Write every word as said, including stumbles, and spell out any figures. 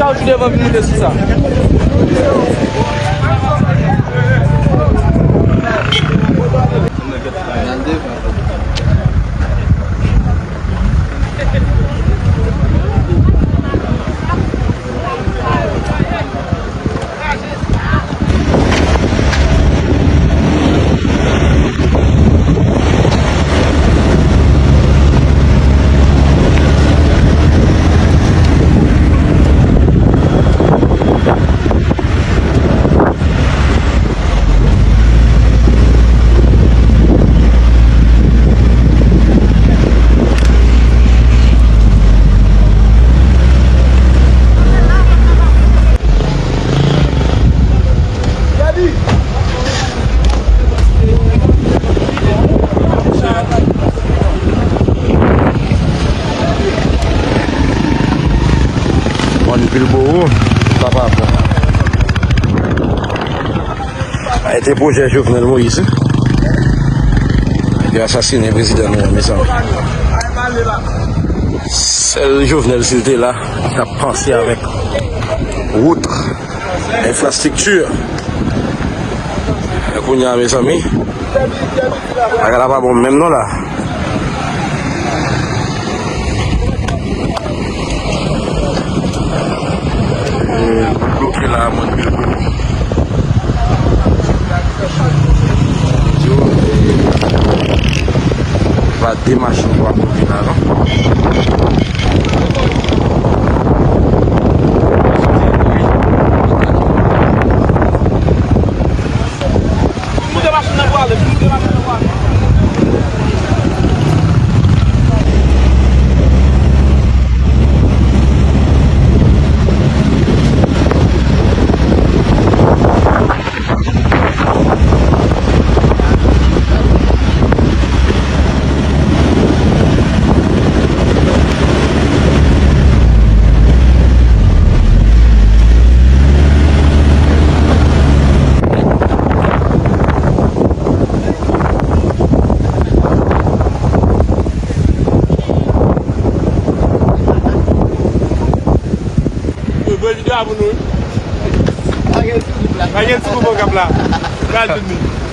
Ou devan vin moute sou sa. Mòn Vilbowo, Papa Bon. Sa a été pwojè Jovenel Moïse, wi. Yo asasinen prezidan nou an, mezanmi. Sèl Jovenel, si l te la, li t ap panse avèk wout, enfrastrikti. Men kounye a, mezanmi, bagay la pa bon menm non la. Bloke la, mòn Vilbowo. Yo, eh, va de machin pou ap bloke la, non? Moute machin nan pou ale, moute machin nan pou ale. Yo, voye videyo a pou nou, wi. Pa gen ti koup la. Pa gen ti koup okap la. Pral vin vin.